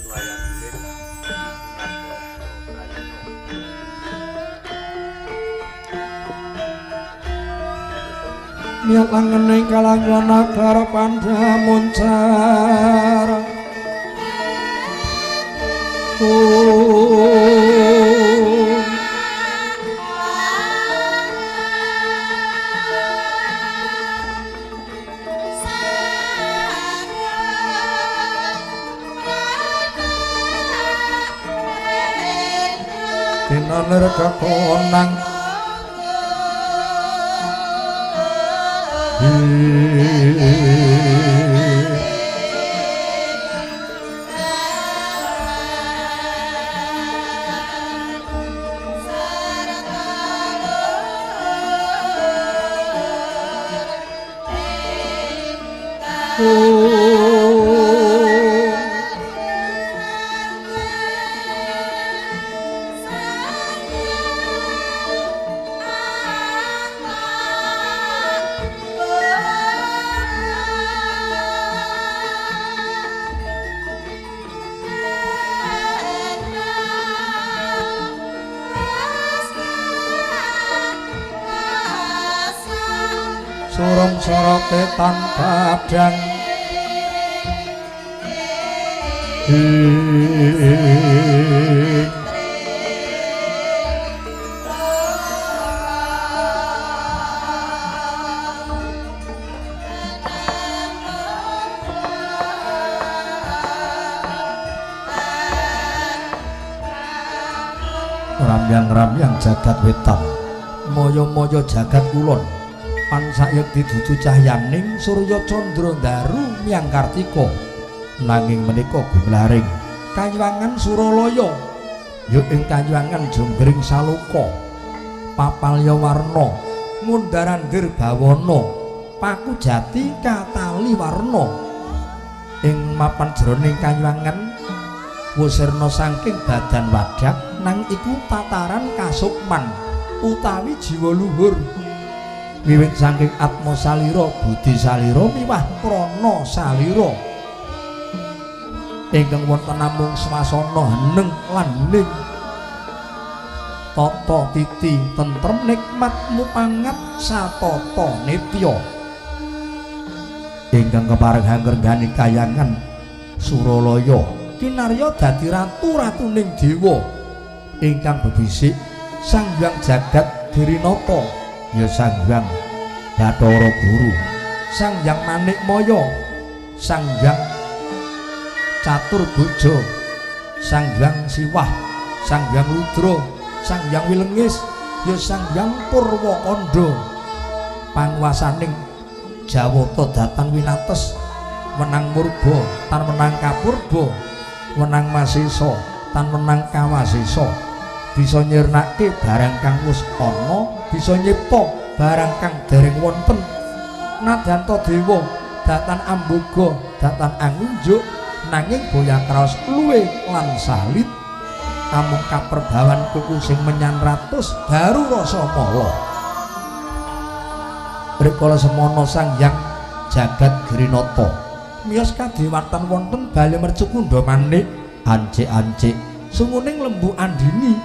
Wayang kulit Ibu Ngarto Prayitno. Niat langening kalanggon agar pandamuncar. Dina nirkakonang Surung sorote tanpa padang Ramyang-ramyang jagat wetan, moyo-moyo jagat kulon, pansayekti dudu cahyaning surya candra ndaru miyang kartika. Nanging menika gumlaring kaywangan Suralaya, ya ing kaywangan Jonggring Saloka, papalya warna mundharandir bawana, paku jati katali warna. Ing mapan jroning kaywangan wusirna saking badan wadak, nang iku tataran kasukman utawi jiwa luhur. Wiwit saking atma salira, budi salira miwah prana salira ingkang wonten namung swasana heneng lan hening, tata titi tentrem nikmat mupangat satata nitya ingkang kepareng hangrenggani kayangan Suralaya kinarya dadi ratu ratuning dewa ingkang bebisik Sang Hyang Jagat Girinata, ya Sang Hyang Bathara Guru, Sang Hyang Manikmaya, Sang Hyang Catur Bojo, Sang Hyang Siwah, Sang Hyang Ludra, Sang Hyang Wilengis, ya Sang Hyang Purwakanda. Panguwasaning Jawata datan winates, wenang murba tan wenang kapurba, wenang masesa tan wenang kawasesa, bisa nyirnake barang kang wis ana, bisa nyipta barang kang dereng wonten. Nadanta dewa datan amboga datan angunjuk, nanging boyang kraos luwe lan salit, amung kaperbawan kuku sing menyan ratus baru rasa mala. Rikala semana Sang Hyang Jagat Girinata miyos kadewatan wonten bale mercukundha manik ancik-ancik sunguning lembu andini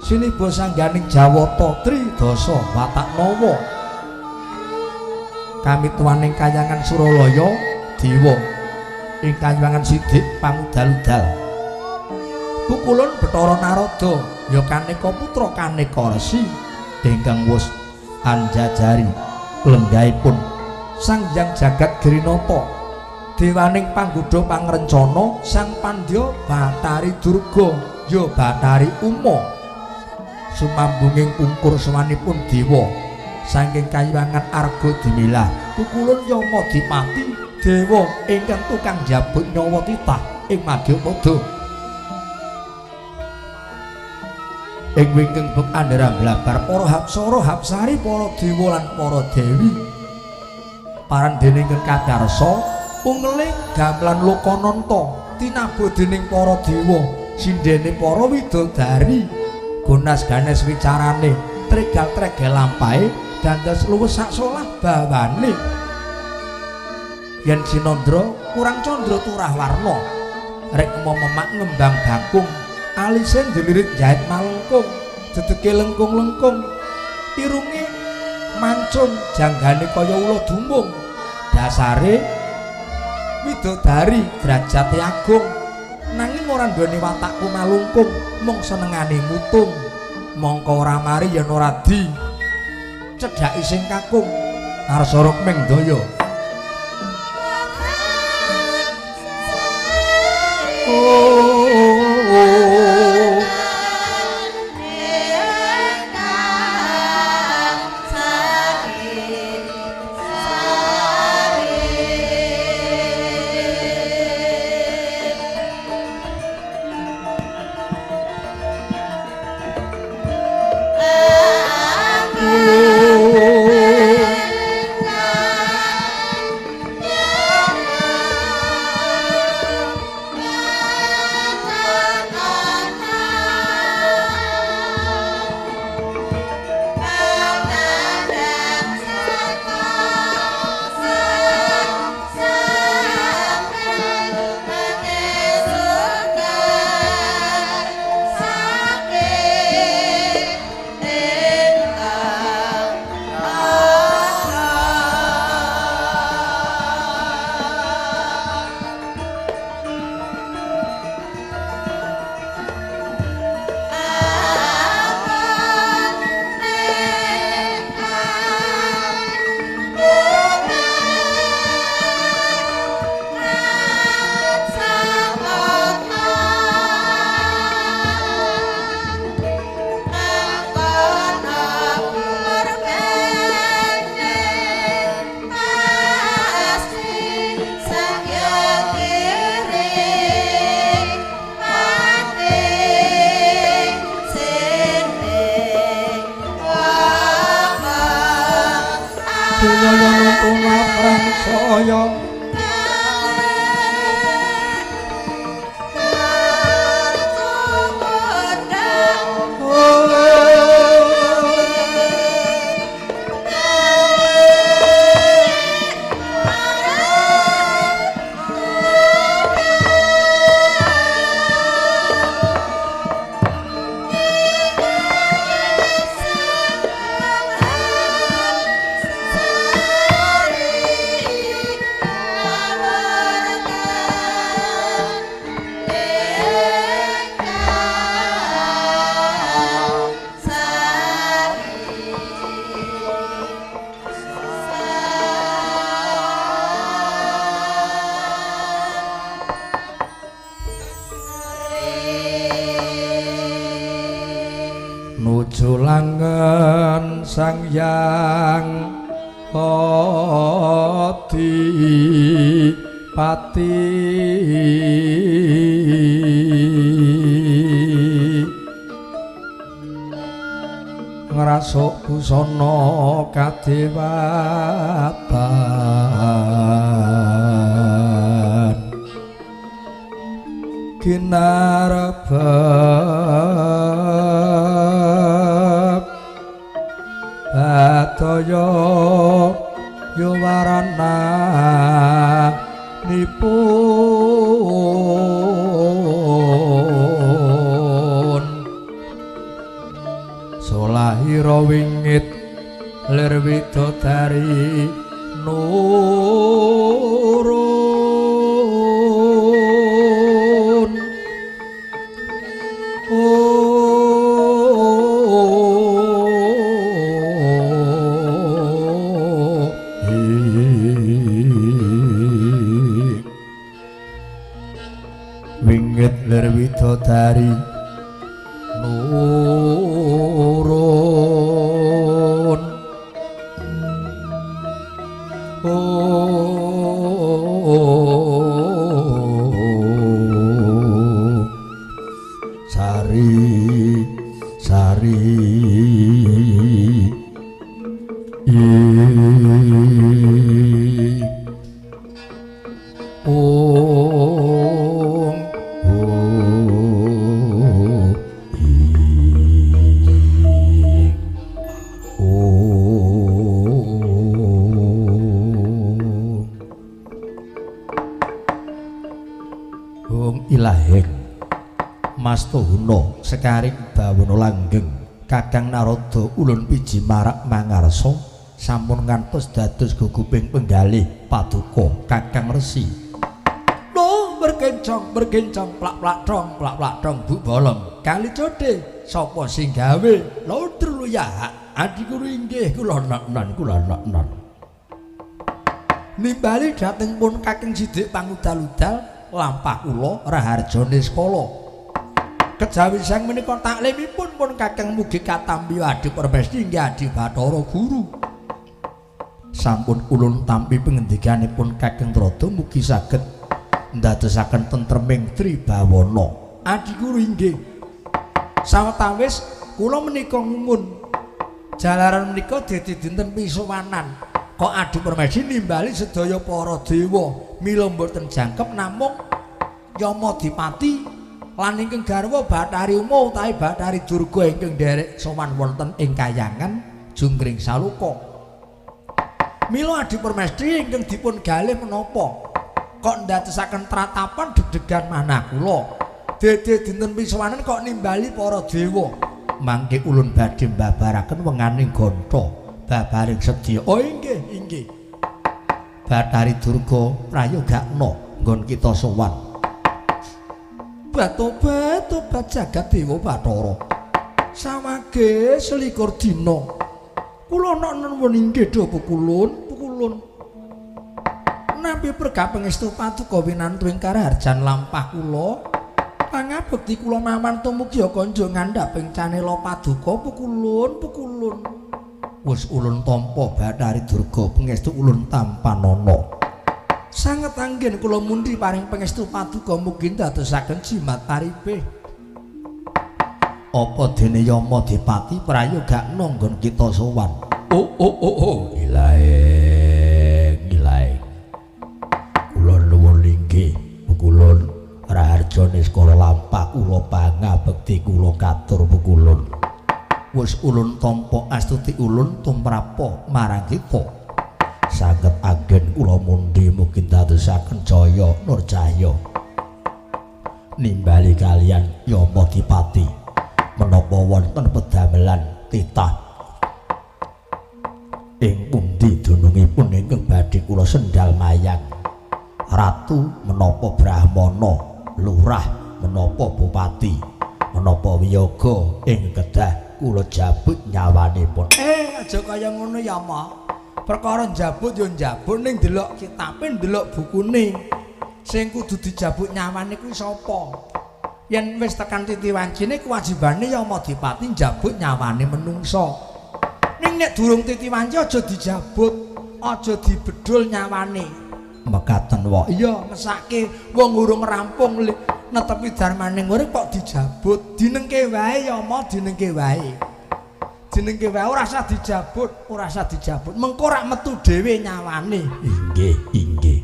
siniba sangganing Jawata Tridasa watak nawa. Kamituwaning kayangan Suralaya dewa ing kayangan sidik pangudal-udal pukulun Bathara Narada ya kaneka putra kaneka resi ingkang wus anjajari lenggahipun Sang Hyang Jagat Girinata, dewaning panggodha pangrencana Sang Pandya Bathari Durga ya Bathari Uma. Sumambunging pungkur sowanipun dewa saking kayangan Arga Dimilah pukulun Yama Dipati dewa ingkang tukang njabut nyawa titah ing Madyapada. Ing wingking bek andhara blabar para hapsara hapsari para dewa lan para dewi paran dening ingkang kadarsa ungeling gamelan lokananta tinabuh dening para dewa sindhene para widodari gonas ganes wicarane tregal-tregel lampahe dandos luwes saksolah bawane. Yen sinandra kurang candra turah warna Rekma memak ngembang bakung, alise ndelirit jait malengkung, dedeke lengkung-lengkung, irunge mancung, janggane kaya ula dumbung, dasare widodari derajate agung, nanging ora nduweni watak kumalungkung, mung senengane mutung, mongko ora mari yen ora di cedhaki sing kakung, arsa rukming daya. Nuju langen Sang Hyang Adipati, ngrasuk busana kadewatan, kinarep Bataya yuwarana nipun solahira wingit lir widodari nurun. Wingit lir widodari nurun. Oh, sari sari ong oh. Hong ilaheng Mas Tohuna sekaring bawana langgeng Kakang Narada ulun piji marak mangarsa sampun ngantos dados guguping penggalih paduka Kakang Resi. Lho berkencong berkencong plak-plak tong plak-plak tong bu bolong kali codhe sapa sing gawe lho ya adi guru inggih kula nan kula nan. Nimbali dhateng pun Kakang Sidik pangudal-udal lampah kula raharja niskala. Kejawi sang menika taklimipun pun Kakang mugi katampi adi permesti inggih adi Bathara Guru. Sampun ulun tampi pengendikanipun Kakang Narada mugi saged ndadosaken tentreming tribawana. Adi guru inggih. Sawetawis kula menika ngumun jalaran menika dadi dinten pisowanan. Kok adi permesti nimbali sedaya para dewa mila mboten jangkep namung Yama Dipati lan ingkang garwa Bathari Uma utawi Bathari Durga ingkang nderek sowan wonten ing kayangan Jungkring Saloka. Mila adi permesti ingkang dipun galih menapa kok ndadosaken tratapan deg-degan manah kula. Dede dinten pisowanan kok nimbali para dewa. Mangke ulun badhe mbabaraken wenganing gantha babaring sedya. Oh inggih inggih. Bathari Durga prayogakna nggon kita sowan. Batobat tobat jagat dewa Bathara. Sawage selikur dina. Kula nuwun inggih do pukulun pukulun. Nampi berkah pangestu paduka winantu ing karaharjan lampah kula. Pangabekti kula maman tumugi kanja ngandhaping canela paduka pukulun pukulun. Wis ulun tampa Bathari Durga pangestu ulun tampanana. Sanget anggen kula mundhi paring pangestu paduka mugi ndadosaken jimat paripih. Apa dene Yama Dipati prayogakna nggon kita sowan. Oh oh oh oh ilaeng ilaeng. Kula nuwun inggih pukulun raharja niskala lampah kula pangabekti kula katur pukulun. Wis ulun tampa astuti ulun tumrapa marang kita. Saged anggen kula mundhi mugi ndadosaken jaya nur cahya. Nimbali kalian Yama Dipati menapa wonten pedamelan titah ing pundi dunungipun ingkang badhe kula sendal mayang. Ratu menapa brahmana, lurah menapa bupati, menapa wiyaga ing kedah kula jabut nyawanipun. Aja kaya ngono ya, Ma. Perkara njabut ya njabut ning delok kitabe, ndelok bukune. Sing kudu dijabut nyawane kuwi sapa? Yen wis tekan titi wancine kewajibane Yama Dipati njabut nyawane menungsa. Ning nek durung titi wanci aja dijabut, aja dibedul nyawane. Mekaten wae. Iya, mesake wong urung rampung netepi darmaning urip kok dijabut. Dinengke wae Yama, dinengke wae. Dinengke wae ora usah dijabut, ora usah dijabut. Mengko rak metu dhewe nyawane. Inggih, inggih.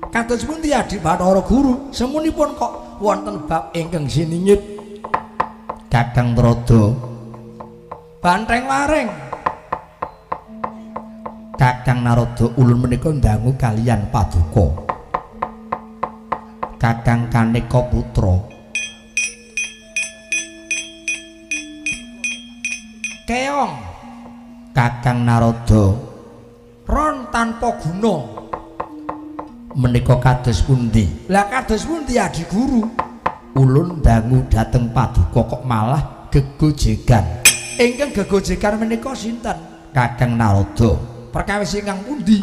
Kados pundi Adi Bathara Guru? Semunipun kok wonten bab ingkang siningit. Kakang Narada banteng waring. Kakang Narada ulun menika ndangu kalian paduka. Kakang Kaneka Putra. Keong. Kakang Narada ron tanpa guna. Menika kados pundi? Lah kados pundi Adi Guru? Ulun dangu dhateng paduka kok malah gegojegan. Ingkang gegojegan menika sinten? Kakang Narada. Perkawis ingkang pundi?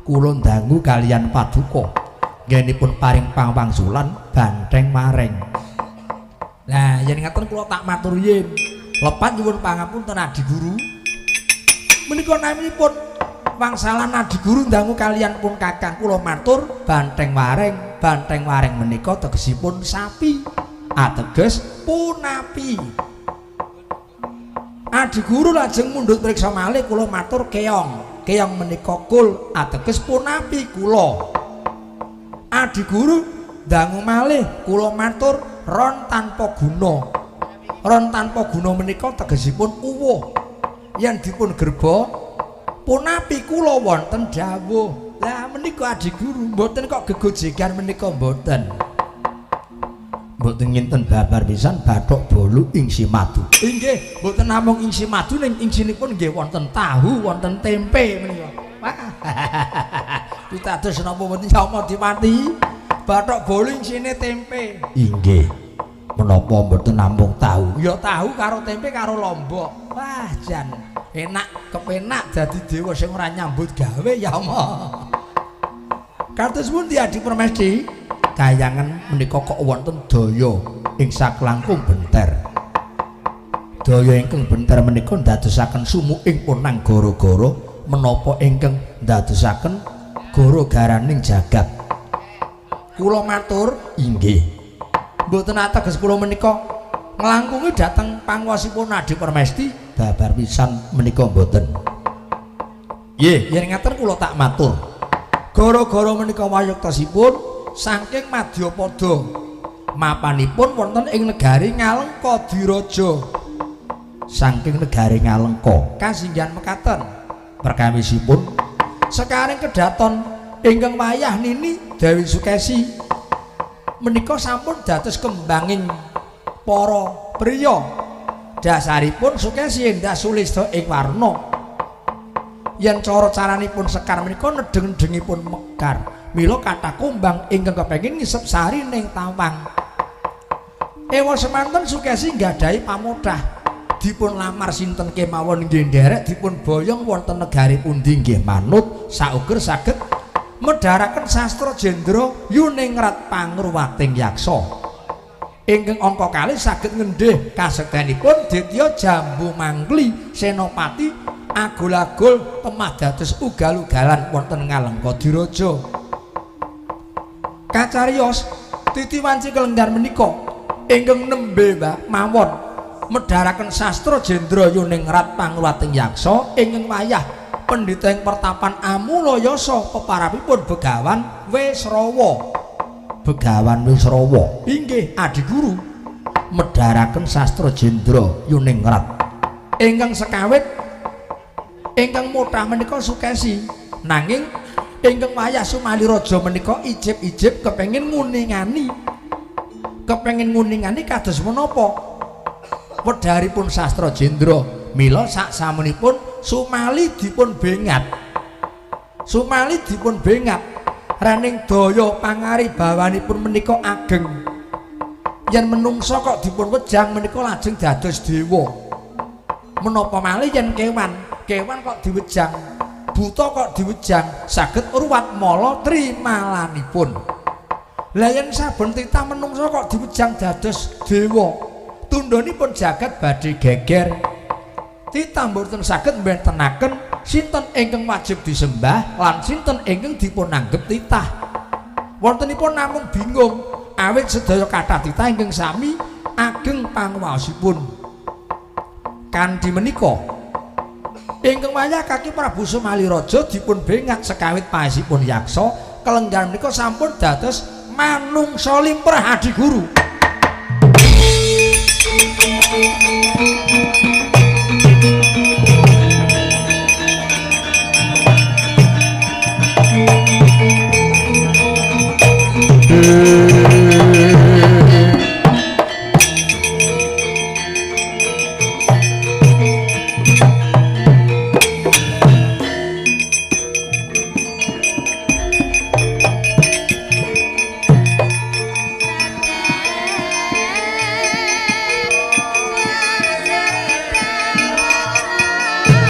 Kula dangu kalian paduka. Nggenipun paring pangwangsulan banteng mareng. Lah yen ngaten kula tak matur yen. Lepat nyuwun pangapunten Adi Guru. Menika naminipun wangsalan Adi Guru ndangu kalian pun kakang kula matur banteng wareng. Banteng wareng menika tegesipun sapi, ateges punapi. Adi Guru lajeng mundhut priksa malih kula matur keong. Keong menika kul ateges punapi kula. Adi Guru dangu malih kula matur ron tanpa guna. Ron tanpa guna menika tegesipun uwuh. Yen dipun gerba punapi kula wonten dawuh. Lah menika Adi Guru, mboten kok gegojegan menika mboten. Mboten nginten babar pisan bathok bolu ingsi madu. Inggih, mboten namung ingsi madu ning ingsinipun nggih wonten tahu, wonten tempe menika. Wah. Pitados napa mboten sama dipati? Bathok bolu ingsine tempe. Inggih. Menapa mboten namung tahu? Ya tahu karo tempe karo lombok. Wah, jan enak kepenak dadi dewa sing ora nyambut gawe ya Allah. Kados pundi Adi Permesti? Kayangan menika kok wonten daya ing saklangkung benter. Daya ingkang benter menika ndadosaken sumuk ing punang gara-gara menapa ingkang ndadosaken gara-garaning jagat. Kula matur inggih. Mboten ateges kula menika nglangkungi dhateng panguwasipun Adi Permesti babar pisan menika mboten. Nggih, yen ngaten kula tak matur. Gara-gara menika wayuktasipun saking Madyapada. Mapanipun wonten ing negari Ngalengka Diraja. Saking negari Ngalengka kasinggihan mekaten perkawisipun sekaring kedaton ingkang wayah nini Dewi Sukesi menika sampun dados kembanging para priya. Dasaripun Sukesi endah sulista ing warna. Yen cara caranipun sekar menika nedheng-nedhengipun mekar. Mila kathah kumbang ingkang kepengin ngisep sari ning tawang. Ewa semanten Sukesi nggadahi pamothah. Dipun lamar sinten kemawon nggih nderek dipun boyong wonten negari pundi nggih manut sauger saged medharaken sastra jendra yuningrat pangruwating yaksa. Ingkang angka kalih saged ngendhih kasektenipun Ditya Jambu Mangkli Senopati agul-agul temah dados ugal-ugalan wonten Ngalengka Diraja. Kacariyos titi wanci kelenggar menika ingkang nembe mawon medharaken sastra jendra yuningrat pangruwating yaksa ingkang wayah pendhita ing pertapan Amulayasa peparapipun Begawan Wisrawa. Begawan Wisrawa inggih Adi Guru medharaken sastra jendra yuningrat ingkang sekawit ingkang mothah menika Sukesi. Nanging ingkang wayah Sumali Raja menika ijib-ijib kepengin nguningani kados menapa wedharipun sastra jendra. Mila saksamunipun Sumali dipun bengat. Sumali dipun bengat rening daya pangaribawanipun menika ageng. Yen menungsa kok dipun wejang menika lajeng dados dewa. Menapa malih yen kewan, kewan kok diwejang, buta kok diwejang, saged ruwat mala trimalanipun. Lah yen saben titah menungsa kok diwejang dados dewa, tundhonipun jagat badhe geger. Titah mboten saged mbentenaken sinten ingkang wajib disembah lan sinten ingkang dipunanggep titah. Wontenipun namung bingung awit sedaya kathah titah ingkang sami ageng panguwaosipun. Kanthi menika ingkang wayah kaki Prabu Sumali Raja dipun bengat sekawit paesipun yaksa kelenggan menika sampun dados manungsa limrah Adi Guru.